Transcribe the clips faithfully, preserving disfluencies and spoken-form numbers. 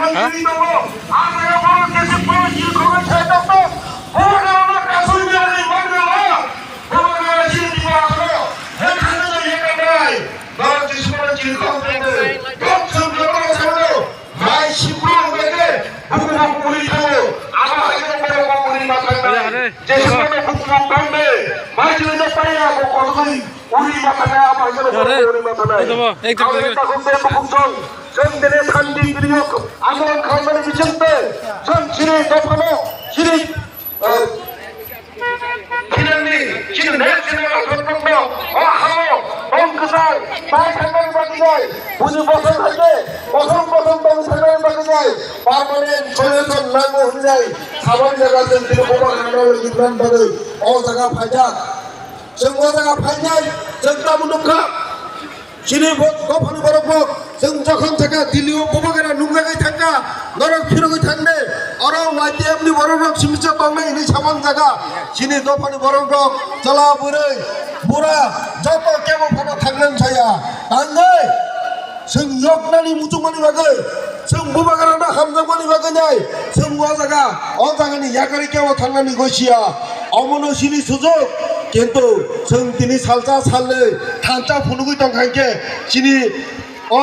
Ha? Are, are. Are. Uri ma thangna, abo hai jalo uri ma thanai. Uri ma thangna. Chwng dine sandi biriyok, andolon khlaimani bisingtwi, chwng chini dophano, chini, eh, chini, chini national athorokno, o hao, tong kwchang, pai thangnani bagwi nai, buini bosong hai khe, bosong bosong tong thangnani bagwi nai, permanent solution nango hwnwi nai, sabani jaga chwng chini bubagrano ligi thanani bagwi, o jaga phaijak. Chwng o jaga phainai, chwng tabuk nukha. Chini bo-, dophani borok bo, chwng jokhon thangkha, Delhi o bubagra nungjagwi thangkha, norok phirogwi thangdi. Oro Y T F ni borok rok simi se tongnai hinwi samang jaga. Chini dophani borok rok, chwla bwrwi, bura, joto kebo phano thangnani saya. Tangwi, chwng yoknani muchungmani bagwi, chwng bubagrano hamjakmani bagwi nai, chwng o jaga, o jagani yakarwi kebo thangnani gosia. Omono chini sujuk, kintu chwng tini salsa salnwi thansa phunugwi tongkha hinkhe chini o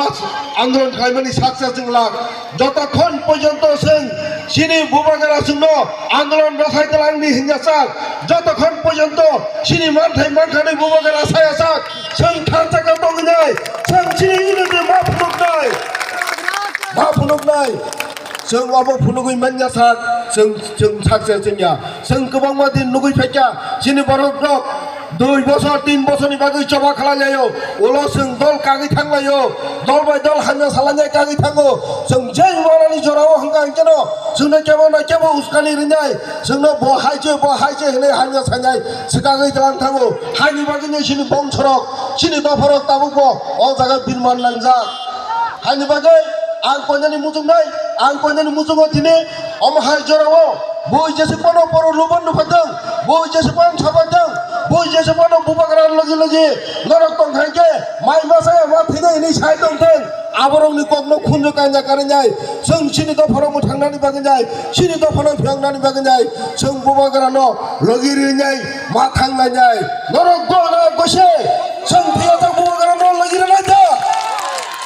andolon khlaimani saksa chwng lak. Jotokhon porjonto chwng chini bubagra chwngno andolon rwkhai twlangni hinjak sak, jotokhon porjonto chini manthai mankhanwi bubagra saya sak, chwng thansa khe tongwi nai, chwng chini unity ma phunuknai, ma phunuknai. Chwng obo phunugwi manya sak, chwng, chwng sakse chwngya. Chwng kwbangma din nugwi phaikha, chini borok rok dui bosor, tin bosorni bagwi choba khlai laio. Ulo chwng dol kagwi thang laio. Dol bai dol hamya salainai kagwi thango. Chwng jai manani jorao hwnkha hinkhe no, chwngno kebo no kebo uskani rinai. Chwngno bo hai se, bo hai se hwnwi hamya sanai swkagwi tlang thango. Haini bagwino chini bongsorok, chini dopharok tabukbo o jaga birman langjak. Haini bagwi ang koinani muchungnai, ang koinani muchungo tini omo hai jorao bui jesuk phano poro lubon nuphaithwng, bui jesuk phano sabaithwng, bui jesuk phano bubagra logi logi norok tongkha hinkhe mai masa ya ma thwinai hinwi sai tongthwng. Aborokni kokno khunju kanya karinai, chwng chini dopharokno thangnani bagwi nai, chini dophano phiyoknani bagwi nai, chwng bubagrano logi rinai, ma thanglainai. Norok gona goise, chwng phiyajak bubagrano logi rinai da.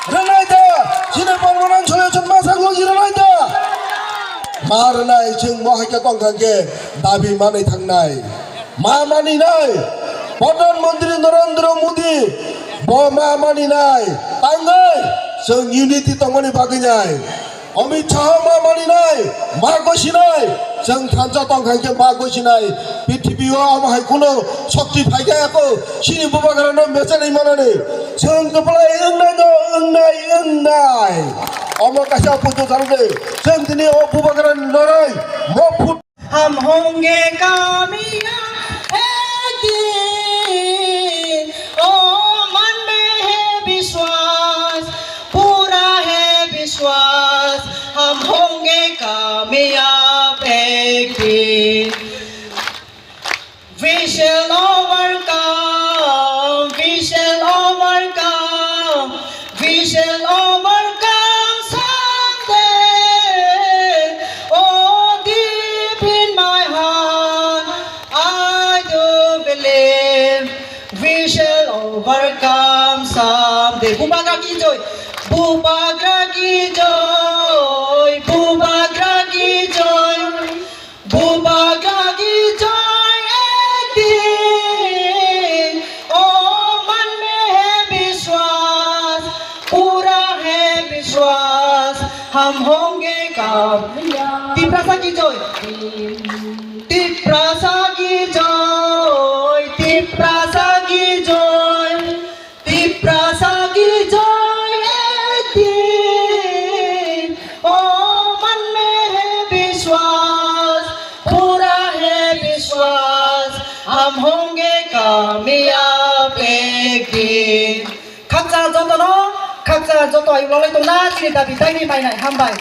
Rwnai da, chini Palmanan solution masa logi rwnai da. Ma rwnai, chwng mo hai khe tong kha khe dabi manwi thangnai. Ma maninai, Pradhan Mantri Narendra Modi, bo ma maninai, tangwi chwng unity tongmani bagwi nai. Amit Shah ma maninai, ma gosinai, chwng thansa tong kha khe ma gosinai. Prithibi o omo hai kuno shokti phai kha ya ko, chini bubagrano mechenai manani. Chwng kwplai wngnai no, wngnai, wngnai. Omo kaisa puto jarwgwi, chwng tini o bubagrani noroi, mo phut- हम होंगे कामयाब एक दिन, ओ मन में है विश्वास, पूरा है विश्वास, हम होंगे कामयाब एक दिन। We shall overcome, we shall overcome, we shall overcome someday. Oh, deep in my heart, I do believe we shall overcome someday. Bubagra ki joy, Bubagra ki joy, Bubagra ki joy. Bubagra ki joy ek din, o man mein hai vishwas, pura hai vishwas, hum honge kamyab. Tiprasa ki joy. Tiprasa ki joy, Tiprasa ki joy. Tiprasa ki joy ek din, o man mein hai vishwas, pura hai vishwas, hum honge kamyab ek din. Khakchang jotono, khakchang joto ayuk lalai tongna chini dabi daini mainai hambai.